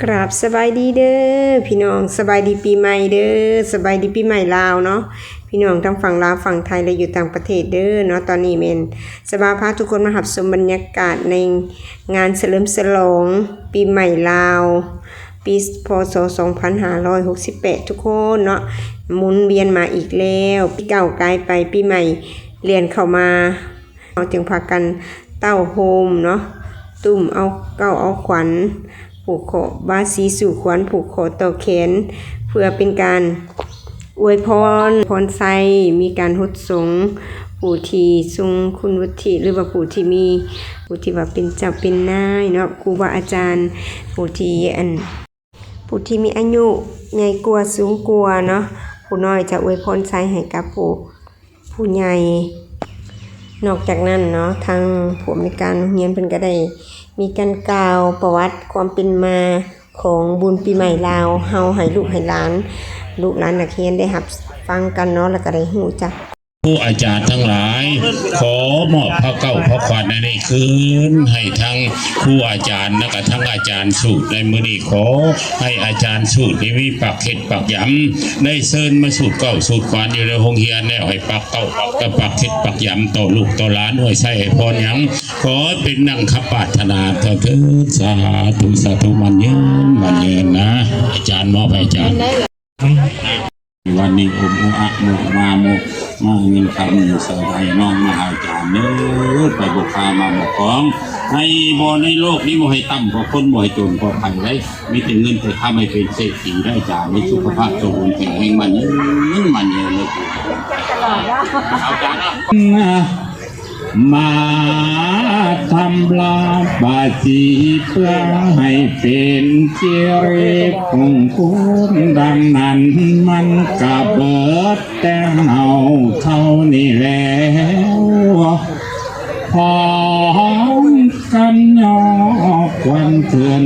ກາບສະບາຍດີເດີພີ່ນ້ອງ, ສະບາຍດີປີໃໝ່ເດີ, ສະບາຍດີປີໃໝ່ລາວເນາະ ພີ່ນ້ອງທັງຝັ່ງລາວ, ຝັ່ງໄທ ແລະ ຢູ່ຕ່າງປະເທດເດີເນາະ. ຕອນນີ້ແມ່ນສະບາພາທຸກຄົນມາຮັບຊົມບັນຍາກາດໃນງານສະເຫຼີມສະຫຼອງປີໃໝ່ລາວ ປີ ພ.ສ. ສອງພັນຫ້າຮ້ອຍຫົກສິບແປດ ທຸກຄົນເນາະ, ໝູນວຽນມາອີກແລ້ວ, ປີເກົ່າກາຍໄປ, ປີໃໝ່ລຽນເຂົ້າມາ. ເຮົາຈຶ່ງພາກັນເຕົ້າໂຮມເນາະ, ຕຸ້ມເອົາເກົ້າເອົາຂວັນ, ຜູກຂໍ້ບາສີສູ່ຂວັນ, ຜູກຂໍ້ຕໍ່ແຂນ, ເພື່ອເປັນການອວຍພອນ, ພອນໄຊ, ມີການຫົດສົງຜູ້ທີ່ຊົງຄຸນວຸດທິ ຫຼືວ່າຜູ້ທີ່ມີ, ຜູ້ທີ່ວ່າເປັນເຈົ້າເປັນນາຍເນາະ, ຄູບາອາຈານ, ຜູ້ທີ່ອັນ ຜູ້ທີ່ມີອາຍຸໃຫຍ່ກວ່າ, ສູງກວ່າເນາະ, ຜູ້ນ້ອຍຈະອວຍພອນໄຊໃຫ້ກັບຜູ້ ຜູ້ໃຫຍ່. ນອກຈາກນັ້ນເນາະ, ທາງຜູ້ອຳນວຍການໂຮງຮຽນເພິ່ນກໍໄດ້ມີການກ່າວປະຫວັດຄວາມເປັນມາຂອງບຸນປີໃໝ່ລາວເຮົາໃຫ້ລູກໃຫ້ຫຼານ, ລູກຫຼານນັກຮຽນໄດ້ຮັບຟັງກັນເນາະ, ແລ້ວກໍໄດ້ຮູ້ຈັກ. ຄູອາຈານທັງຫຼາຍ, ຂໍມອບພະເກົ້າພະຂວັນອັນນີ້ຄືນໃຫ້ທັງຄູອາຈານ ແລະກະທັງອາຈານສູດໃນມື້ນີ້. ຂໍໃຫ້ອາຈານສູດນີ້ມີປາກເຮັດປາກຢຳ, ໄດ້ເຊີນມາສູດເກົ້າສູດຂວັນຢູ່ໃນໂຮງຮຽນແລ້ວ, ໃຫ້ປາກເກົ້າປາກກະປາກເຮັດປາກຢຳຕໍ່ລູກຕໍ່ຫຼານ, ອວຍໄຊໃຫ້ພອນຫຍັງ ຂໍເປັນດັ່ງຄຳປາດຖະໜາເທີ້ນ. ສາທຸ ສາທຸ. ໝັ້ນຍືນ ໝັ້ນຍືນນະ. ອາຈານ ມອບໃຫ້ອາຈານ. ວັນນີ້ໂອມໂອອະໂມມາໂມ ມາເງິນຄຳໃສ່ໃຫ້ນ້ອງມະຫາຈານເດີ, ໄປບໍ່ຄ້າມາບໍ່ຂອງ, ໃຫ້ບໍ່ໃນໂລກນີ້ບໍ່ໃຫ້ຕ່ຳກວ່າຄົນ, ບໍ່ໃຫ້ຈົນກວ່າໃຜເດ້, ມີແຕ່ເງິນແຕ່ຄຳໃຫ້ເປັນເສດຖີໄດ້. ອາຈານມີສຸຂະພາບສົມບູນແຂງແຮງ, ໝັ້ນຍືນ ໝັ້ນຍືນເລີຍ. ເອົາຈານເນາະ. ມາທຳລາບາສີ ເພື່ອໃຫ້ເປັນສິລິມຸງຄຸນ, ດັ່ງນັ້ນມັນກະເບີດແຕ່ເຮົາເທົ່ານີ້ແລ້ວ. ພ້ອມກັນຍໍຂວັນຂຶ້ນ,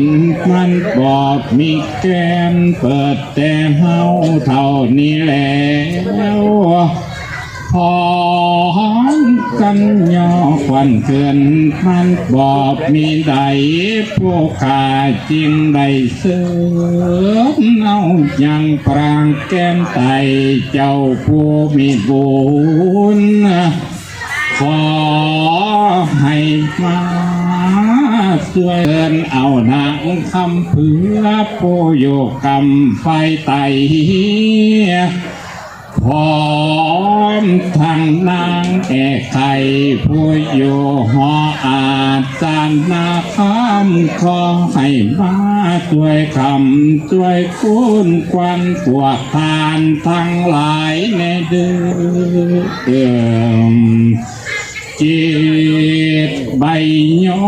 ມັນບໍ່ມີແກ່ນ, ເບີດແຕ່ເຮົາເທົ່ານີ້ແລ້ວ. ພ້ອມກັນຍໍຂວັນຂຶ້ນ, ມັນບໍ່ມີໃດ, ຜູ້ຂ້າຈຶ່ງໄດ້ເຊີນເອົາຍັງປາງແກ້ມໄຕ, ເຈົ້າຜູ້ມີບຸນ ຂໍໃຫ້ມາຊ່ວຍເອີ້ນເອົານາງຄຳເຜືອ ຜູ້ຢູ່ກຳໄຟໃຕ້. ພ້ອມທັງນາງແອໄຂ່ ຜູ້ຢູ່ຫໍອາສະນະຄຳ ຂໍໃຫ້ມາຊ່ວຍຄ້ຳຊ່ວຍຄູນຂວັນພວກທ່ານທັງຫຼາຍແດ່ເດີ. ຈິດໃບຍໍ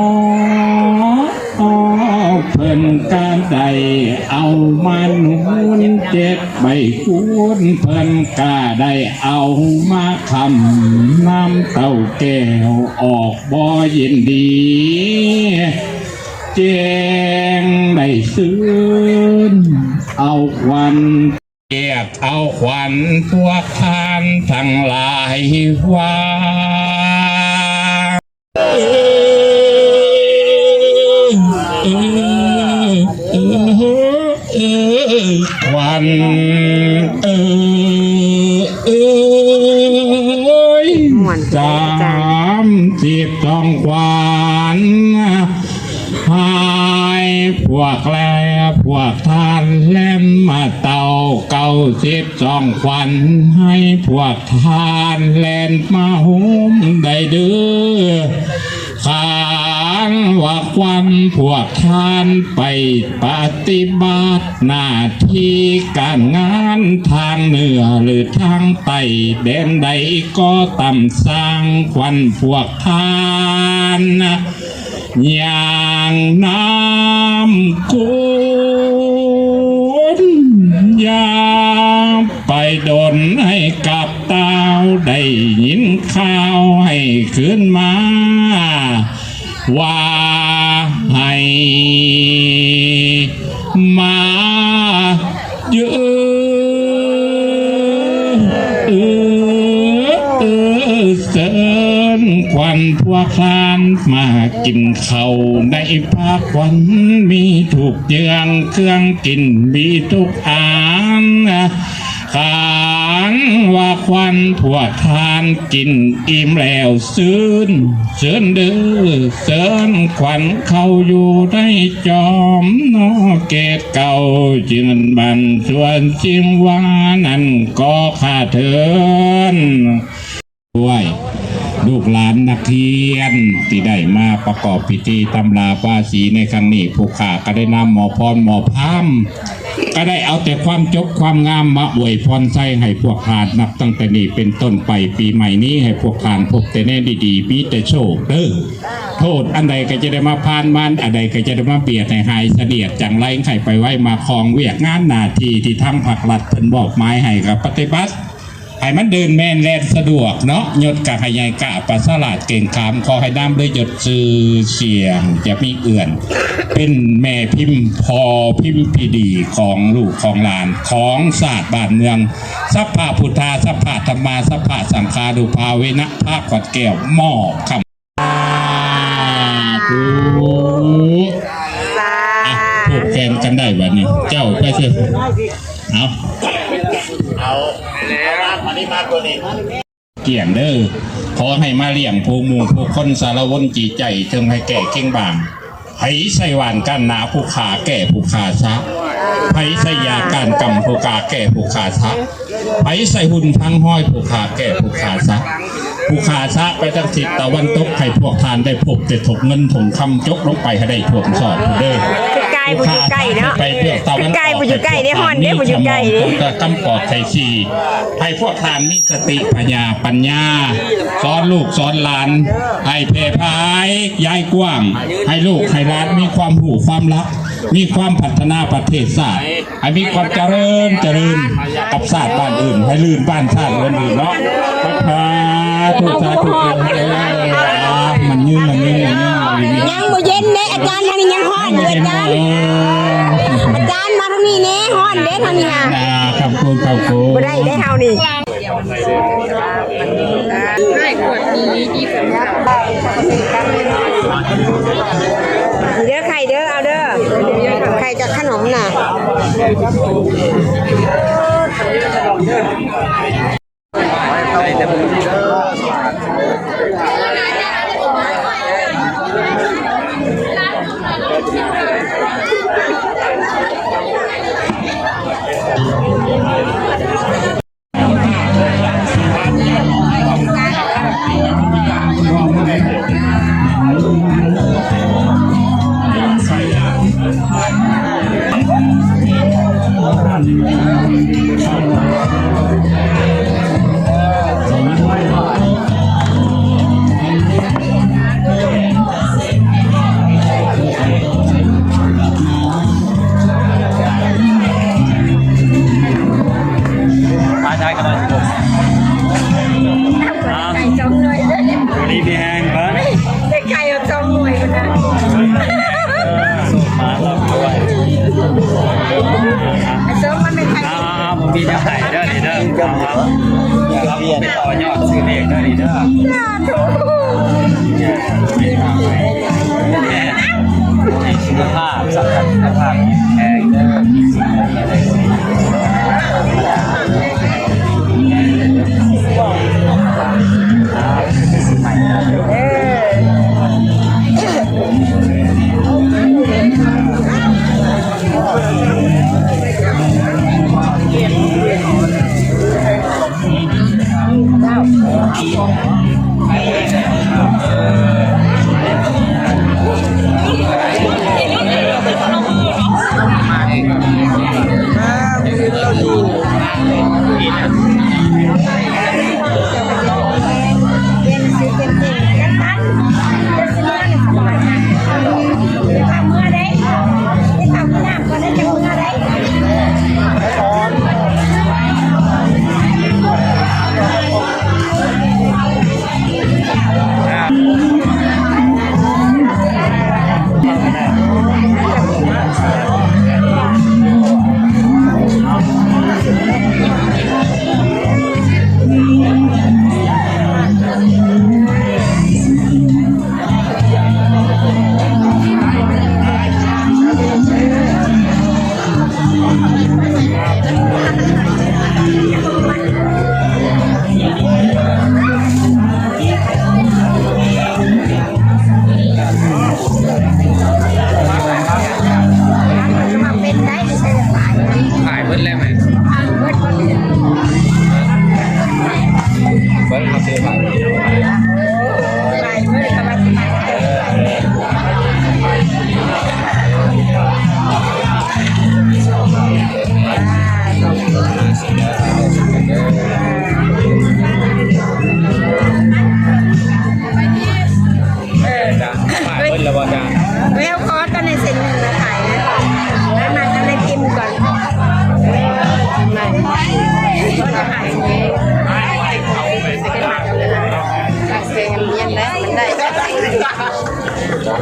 ເພິ່ນກະໄດ້ເອົາມາໜູນ, ເຈັດໃບຄູນເພິ່ນກະໄດ້ເອົາມາຄ້ຳນຳເຕົ້າແກ້ວອອກບໍ່ຍິນດີ, ຈຶ່ງໄດ້ຊື່ນເອົາຂວັນ ແກກເອົາຂວັນພວກທ່ານທັງຫຼາຍວ່າ ຂວັນເອີຍ ສາມສິບສອງຂວັນ ໃຫ້ພວກແລພວກທ່ານແລ່ນມາເຕົ້າເກົ້າສິບສອງຂວັນ ໃຫ້ພວກທ່ານແລ່ນມາໂຮມໄດ້ເດີ. ຄັນວ່າຂວັນພວກທ່ານໄປປະຕິບັດໜ້າທີ່ການງານທາງເໜືອ ຫຼື ທາງໃຕ້ແດນໃດກໍຕາມ, ສ້າງຂວັນພວກທ່ານ ຍ່າງນຳໂກນ ຢ່າໄປດົນໃຫ້ກັບຕ່າວໄດ້ຍິນຂ່າວໃຫ້ຄືນມາ ວ່າໃຫ້ມາ ເອີ ເອີ ເຊີນຂວັນພວກທ່ານມາກິນເຂົ້າໃນພາກວັນ ມີທຸກເຍືອງເຄື່ອງກິນ ມີທຸກອານ ຄັນວ່າຄວັນພວກທ່ານກິນອີ່ມແລ້ວຊື່ນ ເຊີນເດີ ເຊີນຂວັນເຂົ້າຢູ່ໃນຈອມນອເກດເກົ່າ ຈຶ່ງບັນຊວນຊິງວານັ້ນກໍຂ້າເທີນ ດ້ວຍລູກຫຼານນັກຮຽນທີ່ໄດ້ມາປະກອບພິທີຕຳລາປາສີໃນຄັ້ງນີ້ ພວກຂ້າກໍໄດ້ນຳມອບພອນມອບພາມ ກໍໄດ້ເອົາແຕ່ຄວາມຈົບຄວາມງາມມາອວຍພອນໄຊໃຫ້ພວກທ່ານ ນັບຕັ້ງແຕ່ນີ້ເປັນຕົ້ນໄປ ປີໃໝ່ນີ້ໃຫ້ພວກທ່ານພົບແຕ່ແນວດີໆ ມີແຕ່ໂຊກເດີ ໂທດອັນໃດກໍຈະໄດ້ມາຜ່ານມານ ອັນໃດກໍຈະໄດ້ມາບຽດໃຫ້ຫາຍສະດຽດ ຈັ່ງໄລໃຫ້ໄປໄວມາຄອງວຽກງານໜ້າທີ່ທີ່ທາງພາກລັດເພິ່ນມອບໝາຍໃຫ້ກໍປະຕິບັດ ໃຫ້ມັນເດີນແມ່ນແລ່ນສະດວກເນາະ ຍົດກະໃຫ້ໃຫຍ່ກະປະສາລາດເກັ່ງຂາມ ຂໍໃຫ້ນາມເລີຍຍົດຊື່ສຽງ ຈະມີເອື້ອນເປັນແມ່ພິມ ພໍ່ພິມທີ່ດີຂອງລູກຂອງຫຼານ ຂອງຊາດບ້ານເມືອງ ສັບພະພຸດທາ ສັບພະທຳມາ ສັບພະສັງຄານຸພາເວນະ ພະຂອດແກ້ວມອບຄຳ ສາທຸ ສາທຸ ອ່ະ ຜູກແຂນກັນໄດ້ບັດນີ້ ເຈົ້າໄປເຊີ ເອົາ ເອົາ ອັນນີ້ມາຕົວນີ້ ກ້ຽງເດີ ຂໍໃຫ້ມາລ້ຽງຜູ້ໝູ່ຜູ້ຄົນ ສາລະວົນຈີໃຈ ເຖິງໃຫ້ແກ່ເຄັ່ງບາງ ໃຜໃສ່ຫວ່ານກ້ານໜາ ຜູ້ຂ້າແກ່ຜູ້ຂ້າຊະ ໃຜໃສ່ຢາກ້ານກຳ ຜູ້ຂ້າແກ່ຜູ້ຂ້າຊະ ໃຜໃສ່ຫຸ່ນພັງຫ້ອຍ ຜູ້ຂ້າແກ່ຜູ້ຂ້າຊະ ຜູ້ຂ້າຊະໄປທາງທິດຕາວັນຕົກ ໃຫ້ພວກທ່ານໄດ້ພົບແຕ່ຖົງເງິນຖົງຄຳ ຈົກລົງໄປໃຫ້ໄດ້ຖ້ວມຊອບເດີ ກາຍບໍ່ຢູ່ໃກ້ເນາະ ໄປເບື້ອງຕາວັນອອກ ກາຍບໍ່ຢູ່ໃກ້ເດ້ ຮ້ອນເດ້ ບໍ່ຢູ່ໃກ້ເດ້ ກຳປອດໄທຊີ ໃຫ້ພວກທ່ານມີສະຕິພະຍາປັນຍາ ສອນລູກສອນຫຼານ ໃຫ້ແຜ່ພາຍຢາຍກວ້າງ ໃຫ້ລູກໃຫ້ຫຼານມີຄວາມຮູ້ຄວາມລັກ ມີຄວາມພັດທະນາປະເທດຊາດ ໃຫ້ມີຄວາມຈະເລີນ ຈະເລີນກັບຊາດບ້ານອື່ນ ໃຫ້ລື່ນບ້ານຊາດອື່ນເນາະ ສາທຸ ສາທຸ ມັນຍືນ ມັນຍືນ ມັນຍືນ ຍັງບໍ່ເຢັນເດ້ອາຈານ ທາງນີ້ຍັງຮ້ອນຢູ່ອາຈານ ເອີ ອາຈານມາທາງນີ້ແດ່ ຮ້ອນເດ້ທາງນີ້ນະ ອ່າ ຂອບຄຸນ ຂອບຄຸນ ບໍ່ໄດ້ເດ້ເຮົານີ້. ເດີໄຂ່ເດີ ເອົາເດີ ໄຂ່ກັບຂະໜົມນະ. ມາໄດ້ກໍໄດ້ ໄຂ່ສອງໜ່ວຍ ອ່າ ໄຂ່ສອງໜ່ວຍພຸ້ນນະ ເອີ ມາແລ້ວ ໄຂ່ສອງ ມັນເປັນໄຂ່ ອ່າ ບໍ່ມີແນວໃຫ້ເດີນີ້ເດີ ເອົາ ເອົາໄປຕໍ່ຍອດຊື້ເລກເດີນີ້ເດີ ສາທຸ ໃຫ້ສຸຂະພາບ ສຳຄັນສຸຂະພາບແຂງເດີ. ເ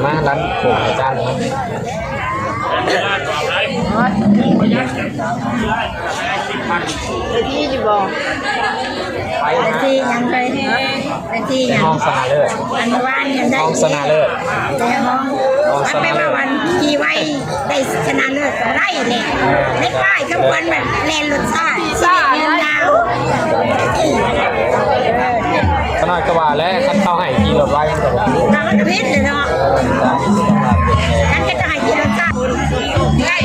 ມາຮ້ານໂກງອາຈານເນາະ ໄປທີ່ຫຍັງເລີຍ ໄປທີ່ຫຍັງ ຫ້ອງຊະນະເລີດ ອັນວານກັນໄດ້ ຫ້ອງຊະນະເລີດ ແຕ່ຫ້ອງ ຫ້ອງຊະນະເລີດ ແປວ່າວັນທີ່ໄວ້ ໄດ້ຊະນະເລີດກໍໄດ້ແຫຼະ ໃນປ້າຍຄຳຂວັນແບບແລ່ນລົດຊ້າ ສາວລາວ ຂະໜາດກໍວ່າແລ້ວ ຄັນເຂົາໃຫ້ຂີ່ລົດໄວ ມັນກໍບໍ່ຖືກ ມັນກໍຜິດແຫຼະເນາະ ຄັນເຂົາຈະໃຫ້ຂີ່ລົດຊ້າ ໄດ້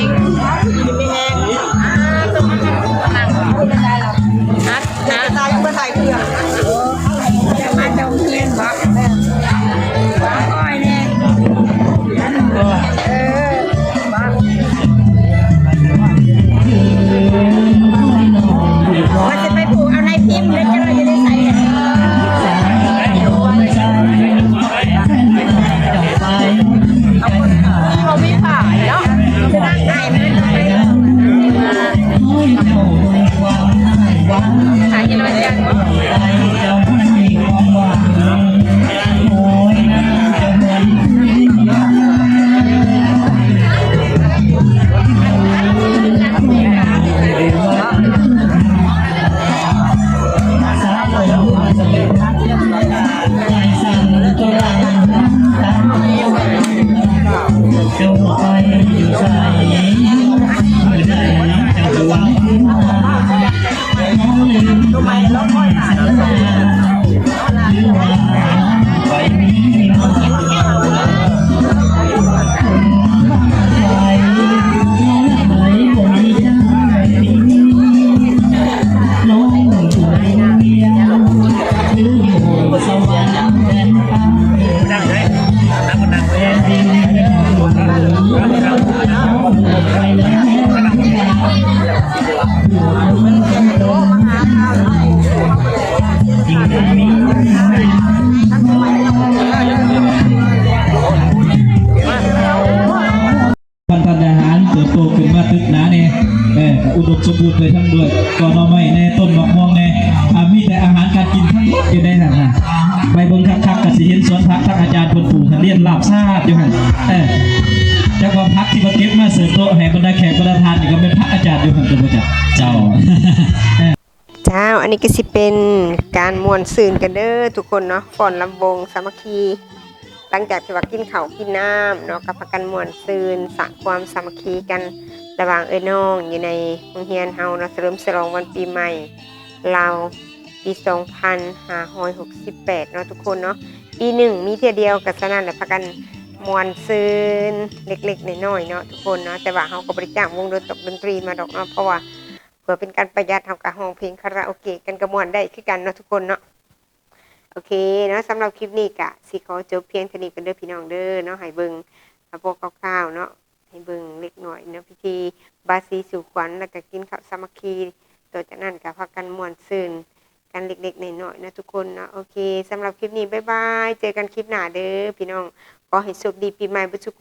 ຈະມາຈອງຮຽນບໍ? ເອີ ວ່າຊິໄປຜູກເອົາໃນພິມ ແລ້ວເຈົ້າວ່າຈະໄດ້ໃສ່ ທີ່ບໍ່ມີຜ້າເນາະ ບັນດາທະຫານເຕີບໂຕຂຶ້ນມາຕຶກໜາແດ່ ເອີ ກະອຸດົມສົມບູນໄປທັງດ້ວຍ ກໍໜໍ່ໄມ້ແດ່ ຕົ້ນໝາກມ່ວງແດ່ ອາ ມີແຕ່ອາຫານການກິນທັງໝົດຢູ່ໃນນັ້ນນະ ໄປເບິ່ງຄັກໆ ກະຊິເຫັນສວນຜັກທາງອາຈານເພິ່ນປູກຫັ້ນ ລຽນລາບຊາດຢູ່ຫັ້ນ ເອີ ຈັກວ່າຜັກທີ່ວ່າເກັບມາເສີບໂຕະໃຫ້ບັນດາແຂກບັນດາທ່ານນີ້ ກະແມ່ນຜັກອາຈານຢູ່ຫັ້ນ ກະບໍ່ຈັກ ເຈົ້າ. ເຈົ້າ ອັນນີ້ກໍຊິເປັນການມ່ວນຊື່ນກັນເດີທຸກຄົນເນາະ ຟ້ອນລຳວົງສາມັກຄີ ຫຼັງຈາກທີ່ວ່າກິນເຂົ້າກິນນ້ຳເນາະ ກໍພາກັນມ່ວນຊື່ນ ສ້າງຄວາມສາມັກຄີກັນ ລະຫວ່າງເອື້ອຍນ້ອງຢູ່ໃນໂຮງຮຽນເຮົາເນາະ ສະເຫຼີມສະຫຼອງວັນປີໃໝ່ລາວປີສອງພັນຫ້າຮ້ອຍຫົກສິບແປດເນາະທຸກຄົນເນາະ ປີໜຶ່ງມີເທື່ອດຽວ ກໍສະນັ້ນແຫຼະ ພາກັນມ່ວນຊື່ນເລັກໆນ້ອຍໆເນາະທຸກຄົນເນາະ ແຕ່ວ່າເຮົາກໍບໍ່ໄດ້ຈ້າງວົງດົນຕົກດົນຕີມາດອກເນາະ ເພາະວ່າ ເພື່ອເປັນການປະຢັດ ເຮົາກະຮ້ອງເພງຄາຣາໂອເກະກັນກະມ່ວນໄດ້ຄືກັນເນາະທຸກຄົນເນາະ ໂອເຄເນາະ ສຳລັບຄລິບນີ້ກະຊິຂໍຈົບພຽງເທົ່ານີ້ກ່ອນເດີພີ່ນ້ອງເດີເນາະ ໃຫ້ເບິ່ງ ອາ ພໍຄ່າວໆເນາະ ໃຫ້ເບິ່ງເລັກນ້ອຍເນາະ ພິທີບາສີສູ່ຂວັນ ແລ້ວກະກິນເຂົ້າສາມັກຄີ ຕໍ່ຈາກນັ້ນກະພາກັນມ່ວນຊື່ນກັນເລັກໆນ້ອຍໆເນາະທຸກຄົນເນາະ ໂອເຄ ສຳລັບຄລິບນີ້ບາຍບາຍ ເຈີກັນຄລິບໜ້າເດີພີ່ນ້ອງ ຂໍໃຫ້ໂຊກດີປີໃໝ່ເບິດສູ່